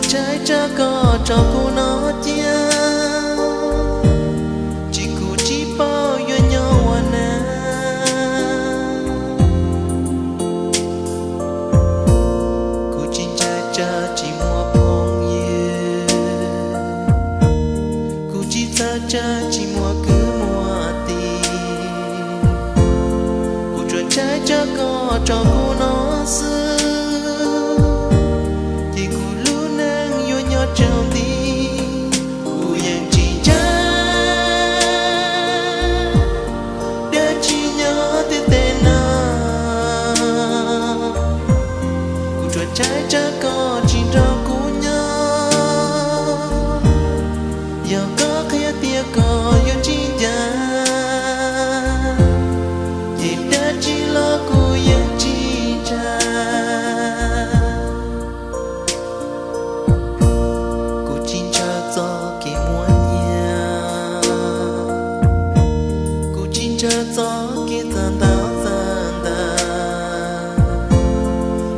ntshai tsam koj tso kuv noj cia, tsis kuv tsis paub yuav nyob ua na. Kuv tsis ntshai tsam tsis muaj phooj ywg, kuv tsis txhawj tsam tsis muaj kwv muaj tij. Kuv tsuas ntshai tsam koj tso kuv noj xwb, ces kuv lub neej yuav nyob tsaus nti. Kuv yeej tsis ntshai, dab tsi nyob twj teb no. Kuv tsuas ntshai tsam koj tsis nrog kuv nyob. Yog koj qhia tias koj yuav tsis ncaim, ces dab tsi los kuv yeej tsis ntshai. Kuv tsis ntshaw txoj kev muaj nyiaj, kuv tsis ntshaw txoj kev txawv ntau txawv ntawv.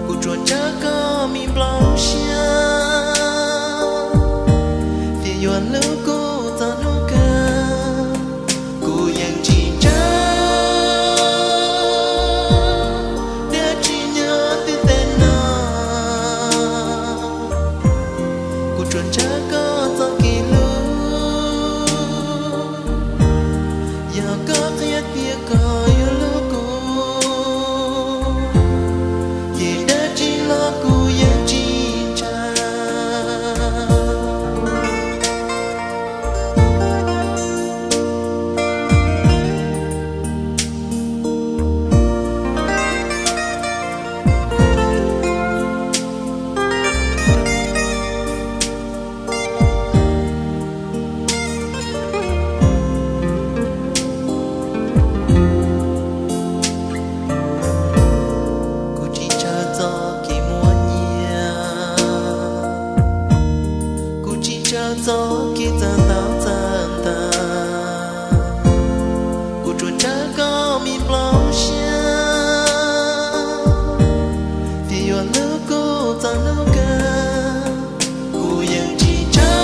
Kuv tsuas ntshaw koj me nplooj siab, tias yuav hlub kuv txog hnub kawg. Kuv yeej tsis ntshai, dab tsi nyob twj teb no. Kuv tsuas ntshaw koj txoj kev hlub, yog koj qhia tias koj yuav hlub kuv, ces dab tsi los kuv yeej tsis ntshai. Kuv tsis ntshaw txoj kev muaj nyiaj, kuv tsis ntshaw txoj kev txawv ntau txawv ntawv. Kuv tsuas ntshaw koj me nplooj siab, tias yuav hlub kuv txog hnub kawg. Kuv yeej tsis ntshai,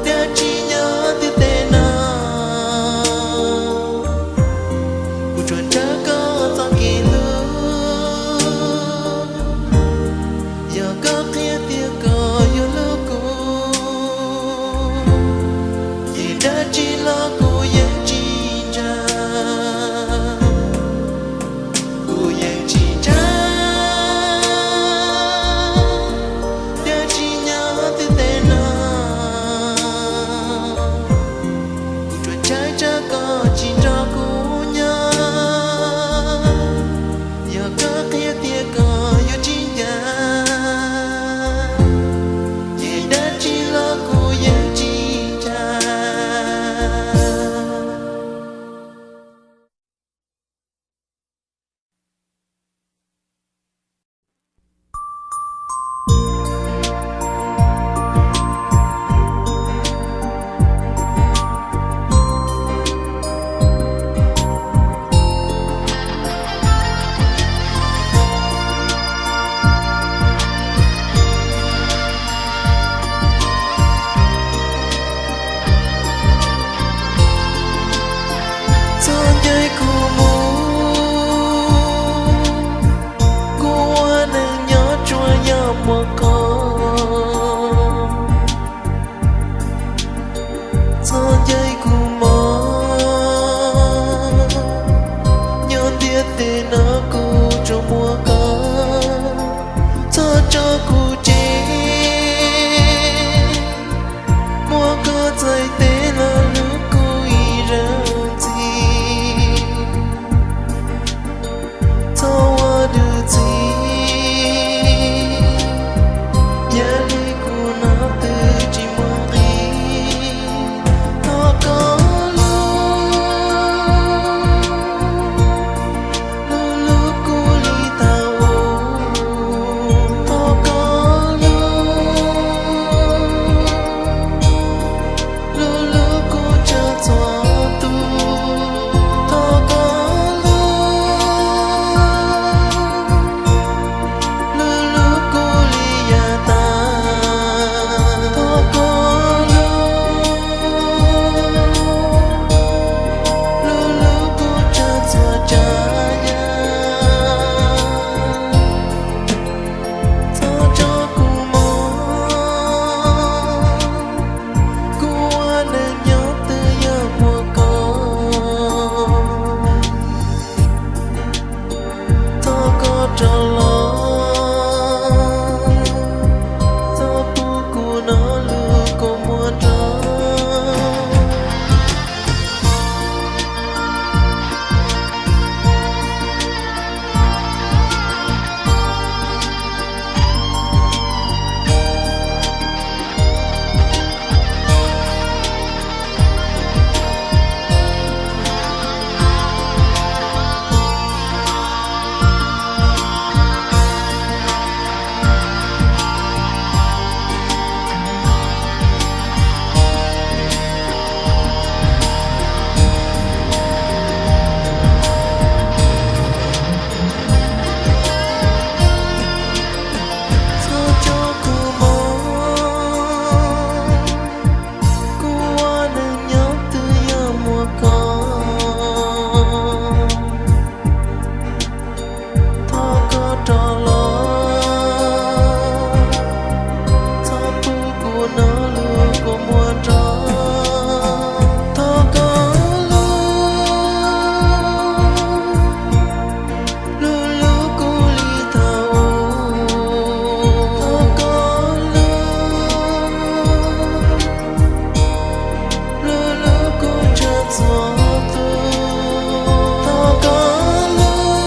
dab tsi nyob twj teb no. Kuv tsuas ntshaw koj txoj kev hlub, yog koj qhia tias koj yuav hlub kuv, ces dab tsi los kuv yeej tsis ntshai. Kuv yeej tsis ntshai, dab tsi nyob twj teb no. Kuv tsuas ntshai tsam koj tsis nrog kuv nyob. Yog koj qhia tias koj yuav tsis ncaim, ces dab tsi los kuv yeej tsis ntshai. Txhob ncaim kuv mus, kuv ua neej nyob tsuas yog muaj koj. Txhob ncaim kuv mog, nyob ntiaj teb no kuv tsuas muaj koj. Txhob tso kuv tseg, muab koj txhais tes los hlub kuv ib zaug ntxiv. Txhob ua dwj txwv, yam li kuv no twb tsis muaj nqis. Thov koj hlub, hlub hlub rov los, txhob pub kuv hnov lus kua muag nrov. Txhob tso kuv mus, kuv ua neej nyob twb yog muaj koj. Thov koj rov los, txhob pub kuv hnov lus kua muag nrov. Thov koj lub, lub lub kuv li thaum ub. Thov koj lub, lub lub kuv ntshaw txhua tus. Thov koj lub,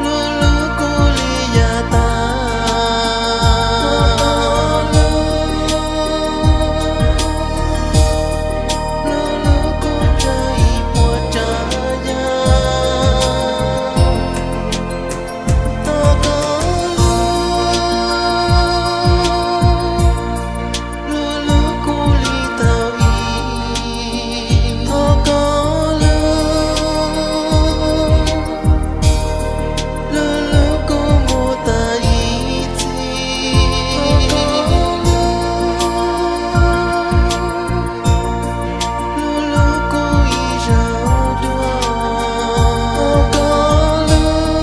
lub lub kuv li yav tas. Lub lub kuv ntshaw ib puas tsav yam. Thov koj lub, lub lub kuv li thaum ub. Thov koj lub, lub lub kuv mus tas ib txhis. Lub lub kuv ib zaug dua, thov koj lub,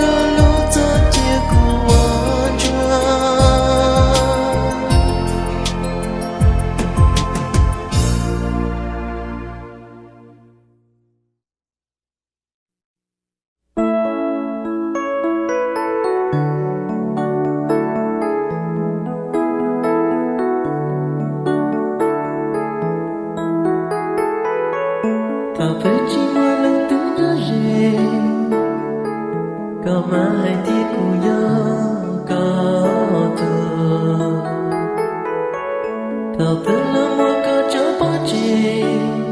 lub lub txhob cia kuv ua ntsuag. Thaum peb tsis muaj leej twg nyob ze, koj mas hais tias kuv yog koj tug. Thaum twg los muaj koj tso pov tseg,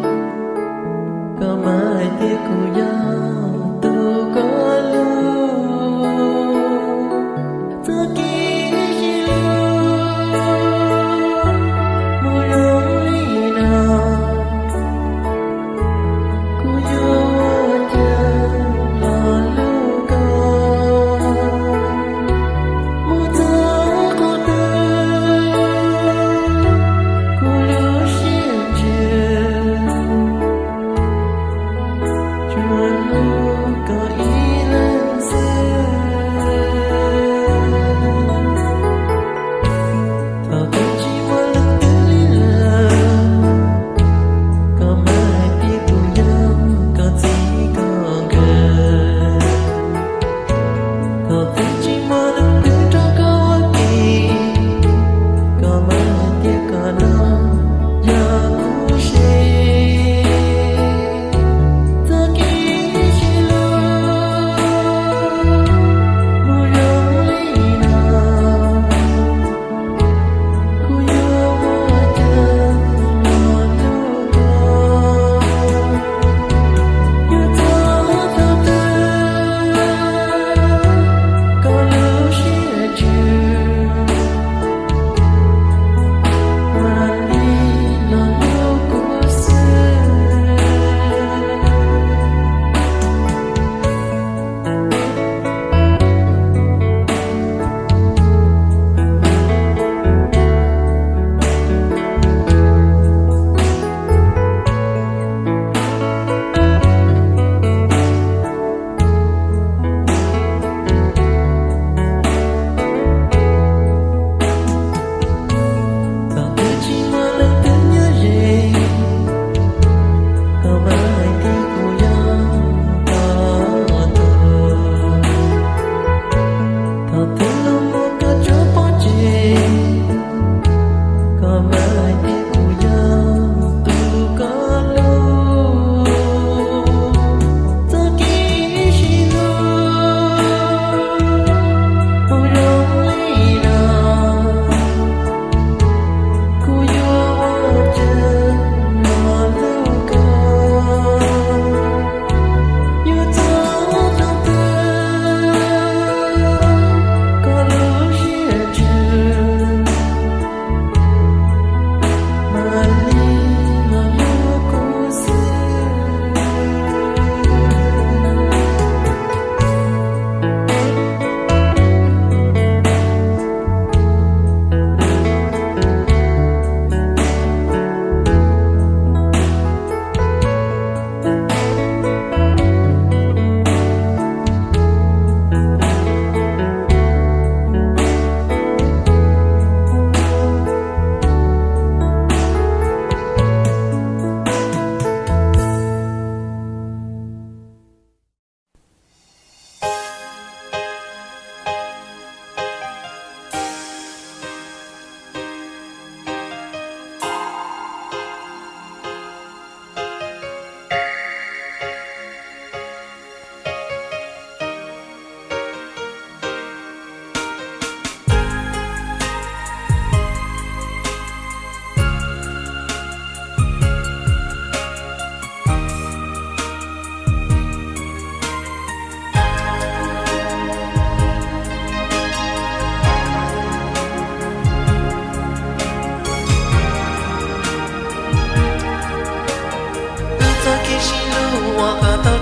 koj mas hais tias kuv yog tus koj hlub. Txoj kev sib hlub mus zoo li no, kuv yuav ua cas los hlub koj. Mus txog qhov twg, kuv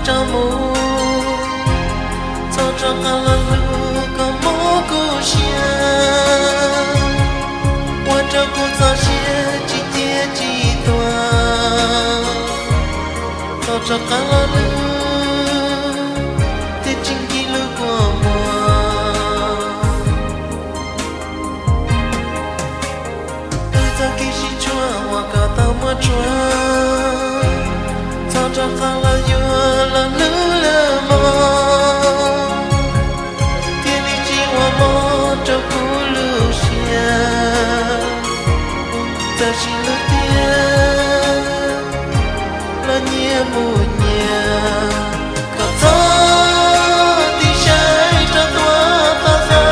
rov mus, txhob rov qab los lug koj mob kuv siab, ua rau kuv txoj siab tsis ciaj tsis tuag. Txhob rov qab los lug thiab tsis nkim lub kua muag. Wb txoj kev sib tshuam uas koj tau muab tsuag, txhob rov qab los yuav los hlub lawm mog, thiaj li tsis ua mob rau kuv lub siab. Txawm tsis hlub tiag los nyias mus nyias, koj txhob tig saib rau tuaj toj qab,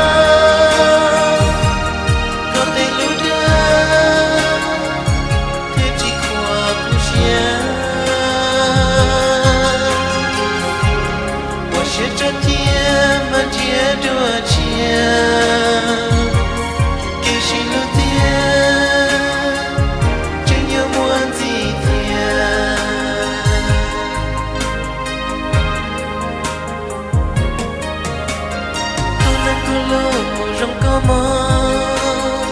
koj tej lub dag thiaj tsis khuam kuv siab. Ua siab tso cia mas nrhiav dua tshiab, kev sib hlub tiag tseem yuav muaj ntxiv thiab. Tus neeg kuv hlub mus zoo koj mog,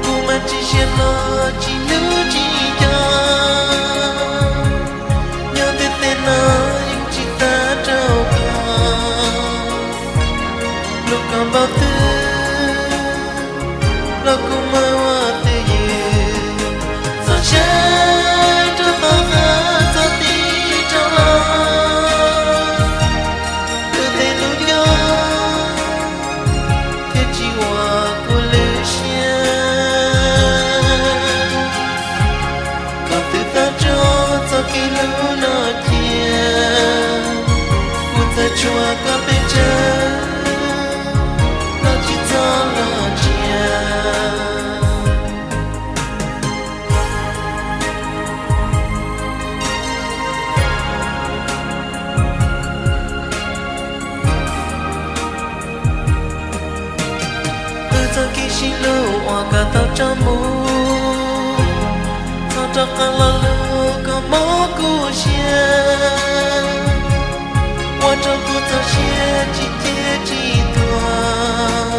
kuv mas tsis siab hlo tsis hlub tsis nco. Nyob twj tes no yeej tsis tag rau koj, hlub koj npaum twg los kuv mas ua twj ywm. Txhob saib rau toj qab, txhob tig rov los, kuv tej lub ncauj thiaj tsis ua kuv lwm siab. Koj twb tau tso txoj kev hlub no cia, kuv txhaj tshuav koj pes tsawg los tsis txhob los ntsia. Wb txoj kev sib hlub uas koj tau tso mus, txhob rov qab los lug koj mob kuv siab, ua rau kuv txoj siab tsis ciaj tsis tuag.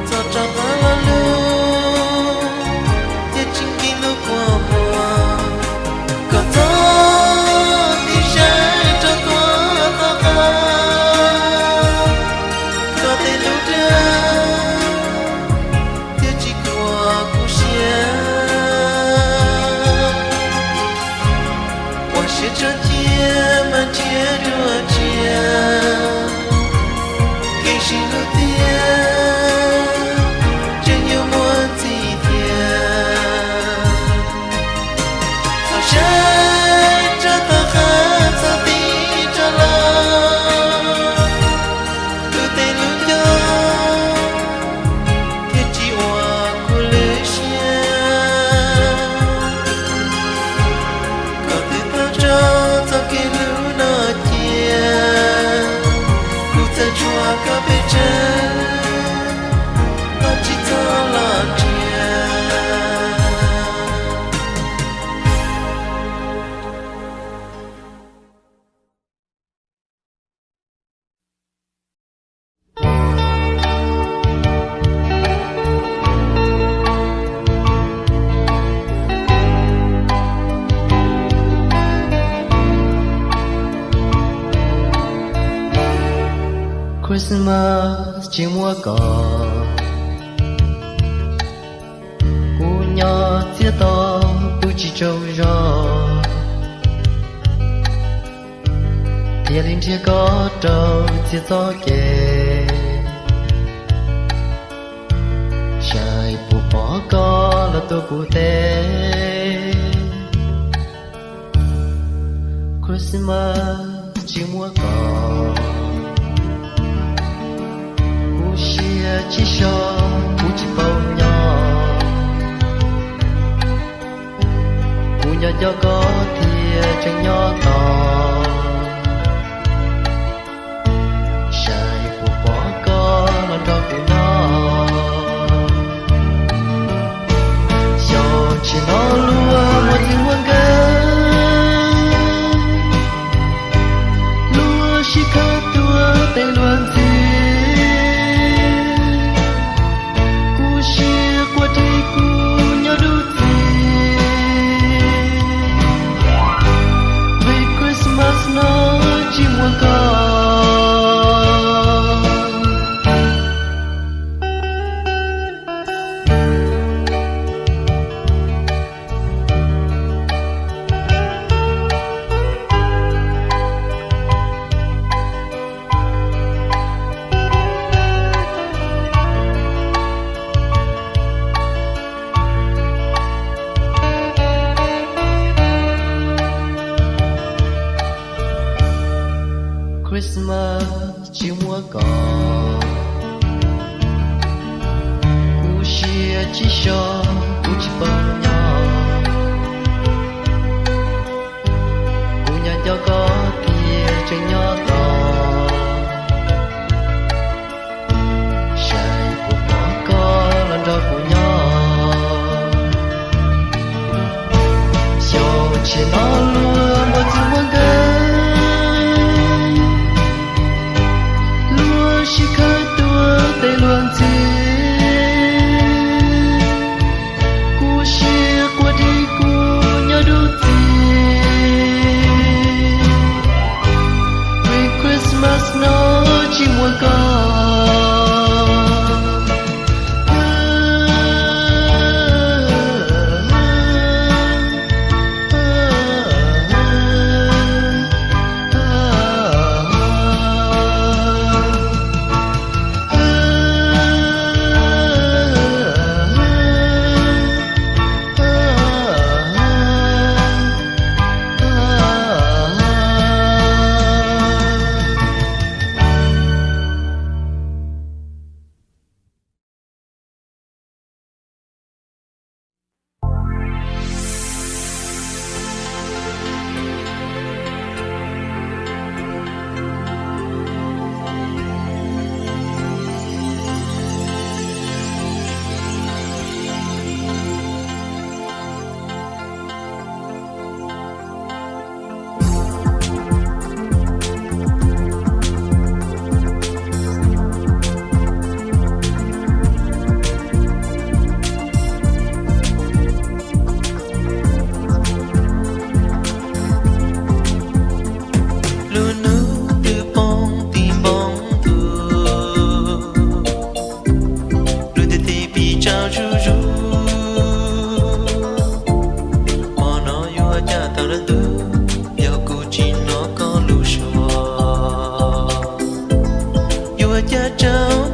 Txhob rov qab los lug thiab tsis nkim lub kua muag. Koj txhob tig saib rau tuaj toj qab, koj tej lub dag thiaj tsis khuam kuv siab. Ua siab tso cia mas nrhiav dua tshiab, kev sib hlub tiag tseem yuav muaj ntxiv thiab. Txhob saib rau toj qab, txhob tig rov los, kuv tej lub ncauj thiaj tsis ua kuv lwm siab. Koj twb tau tso txoj kev hlub no cia, kuv txhaj tshuav koj pes tsawg los tsis txhob los ntsia. Christmas tsis muaj koj, kuv nyob txias to pw tsis tsaug zog, thiaj li nrhiav koj rau txhia txoj kev. Saib puas pom koj los tuav kuv teb. Christmas tsis muaj koj, kuv siab tsis so, kuv tsis paub nyob. Kuv nyob nco koj thiab tseem nyob tos, saib puas pom koj los nrog kuv nyob. Xyov tsis hnov luag muaj txij muaj nkawm, Christmas tsis muaj koj, kuv siab tsis so, kuv tsis paub nyob. Kuv nyob nco koj tiag tseem nyob tos, saib puas pom koj los nrog kuv nyob. Xyov tsis hnov luag npau txog muaj nkawd, luag sib khawb tuaj tej luag ntxhi. Kuv siab quaj dim kuv nyob dub txig, vim Christmas no tsis muaj koj. Lub hnub twb poob ti npoo ntuj, lub ntiaj teb pib tsaug zuj zus. Hmo no yuav cas tau lawm ntuj, yog kuv tsis hnov koj lub suab, yuav cas tsaug